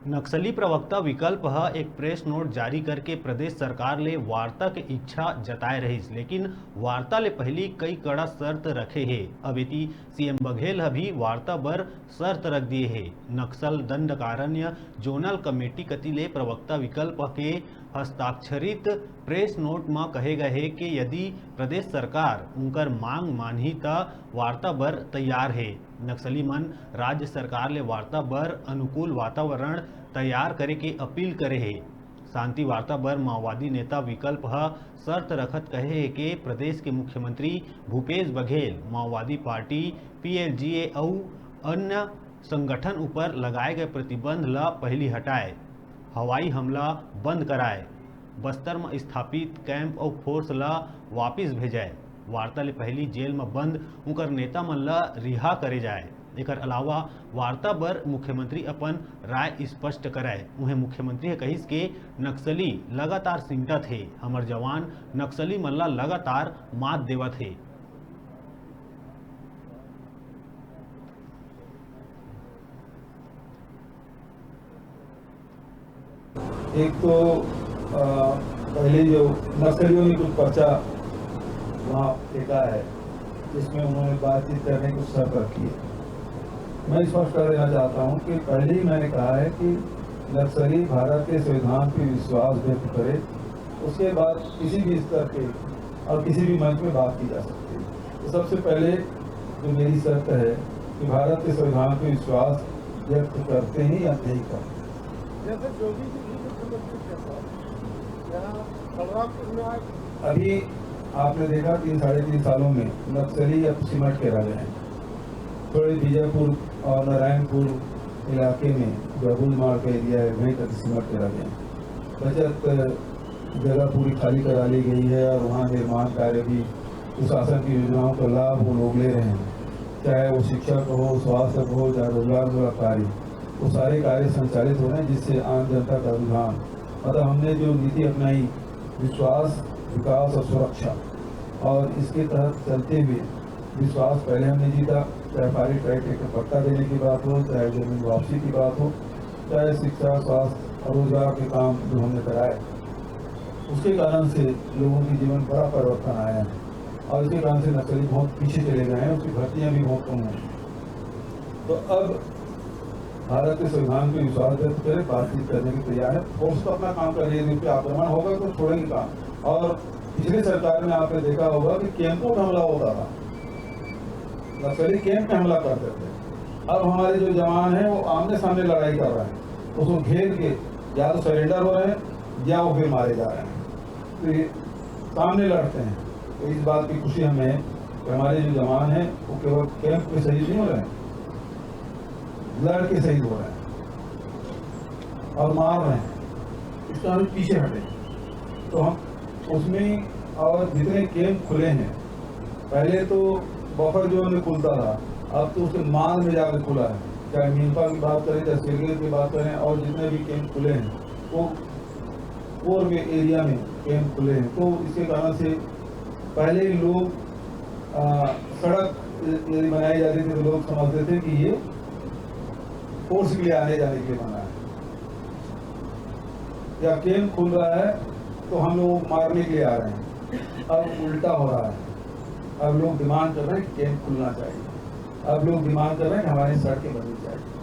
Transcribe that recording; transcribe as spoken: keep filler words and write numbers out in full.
नक्सली प्रवक्ता विकल्प ह एक प्रेस नोट जारी करके प्रदेश सरकार ले वार्ता के इच्छा जताए रहिस, लेकिन वार्ता ले पहिली कई कड़ा शर्त रखे हे। अब एती सीएम बघेल ह भी वार्ता बर शर्त रख दिए हे। नक्सल दंडकारण्य जोनल कमेटी कति ले प्रवक्ता विकल्प के हस्ताक्षरित प्रेस नोट म कहे गए हे कि यदि प्रदेश सरकार उनकर मांग मानही, त वार्ता बर तैयार हे। नक्सली मन राज्य सरकार ले वार्ता बर अनुकूल वातावरण तैयार करे के अपील करे हे। शांति वार्ता बर माओवादी नेता विकल्प ह शर्त रखत कहे हे कि प्रदेश के मुख्यमंत्री भूपेश बघेल, माओवादी पार्टी, पीएलजीए अउ अन्य संगठन ऊपर लगाए गए प्रतिबंध ल पहिली हटाए, हवाई हमला बंद कराए, बस्तर म स्थापित कैंप अउ फोर्स ल वापिस भेजाए, वार्ता ले पहिली जेल म बंद उंकर नेता मन ल रिहा करे जाए। एकर अलावा वार्ता बर मुख्यमंत्री अपन राय स्पष्ट करय। उहें मुख्यमंत्री ह कहिस के नक्सली लगातार सिमटत हे, हमर जवान नक्सली मन ल लगातार मात देवत हे। एक तो, अ, पहले जो नक्सलियों ने कुछ पर्चा वहाँ फेंका है, जिसमें उन्होंने बातचीत करने की शर्त रखी है। मैं स्पष्ट कर देना चाहता हूँ कि पहले ही मैंने कहा है कि नक्सली भारत के संविधान पे विश्वास व्यक्त करे, उसके बाद किसी भी स्तर पे और किसी भी मंच में बात की जा सकती है। तो सबसे पहले जो मेरी शर्त है कि भारत के संविधान पे विश्वास व्यक्त करते हैं या नहीं करते। जैसे जोगी जी भी मुख्यमंत्री थे, यहाँ बलरामपुर में आए। अभी आपने देखा, तीन, साढ़े तीन सालों में नक्सली अब सिमट के रह गए हैं। थोड़े बीजापुर और नारायणपुर इलाके में, जो अबुलमाड़ का एरिया है, वहीं तक सिमट के रह गए हैं। बचत जगह पूरी खाली करा ली गई है और वहाँ निर्माण कार्य भी, प्रशासन की योजनाओं का लाभ वो लोग ले रहे हैं, चाहे वो शिक्षा का हो, स्वास्थ्य का हो, चाहे रोजगार मूलक कार्य, वो सारे कार्य संचालित हो रहे हैं, जिससे आम जनता का रुझान, मतलब, हमने जो नीति अपनाई, विश्वास, विकास और सुरक्षा, और इसके तहत चलते हुए विश्वास पहले हमने जीता, चाहे फायर ट्रैक एक पट्टा देने की बात हो, चाहे जमीन वापसी की बात हो, चाहे शिक्षा, स्वास्थ्य और रोजगार के काम जो हमने कराए, उसके कारण से लोगों के जीवन बड़ा परिवर्तन आया है और इसके कारण से नक्सली बहुत पीछे चले गए हैं, उसकी भर्तियां भी बहुत कम हुई हैं। तो अब भारत के संविधान पे विश्वास व्यक्त करें, बातचीत करने के तैयार है। फोर्स तो अपना काम कर रही है, जिन पे आक्रमण होगा तो छोड़ेंगे काम। और पिछली सरकार में आपने देखा होगा कि कैंपों पे हमला होता था, नक्सली कैंप पे हमला करते थे। अब हमारे जो जवान हैं वो आमने सामने लड़ाई कर रहे हैं, उसको घेर के या तो सरेंडर हो रहे हैं या वो फिर मारे जा रहे हैं। तो ये सामने लड़ते हैं। तो इस बात की खुशी हमें है कि हमारे जो जवान हैं वो केवल कैंप पे शहीद नहीं हो रहे हैं, लड़ के शहीद हो रहे हैं और मार रहे हैं, इससे हम पीछे हटे। तो हम उसमें, और जितने कैंप खुले हैं, पहले तो बफर जोन में खुलता था, अब तो उसे मान में जाकर खुला है। चाहे मिनपा की बात करें, चाहे सिरगेल की बात करें, और जितने भी कैंप खुले हैं, वो कोर में एरिया में कैंप खुले हैं। तो इसके कारण से पहले ही लोग, आ, सड़क यदि बनाई जाती थी तो लोग समझते थे कि ये फोर्स के लिए आने जाने के लिए बना है, या कैंप खुल रहा है तो हम लोगों को मारने के लिए आ रहे हैं। अब उल्टा हो रहा है, अब लोग डिमांड कर रहे हैं कि कैंप खुलना चाहिए, अब लोग डिमांड कर रहे हैं कि हमारी सड़कें बननी चाहिए।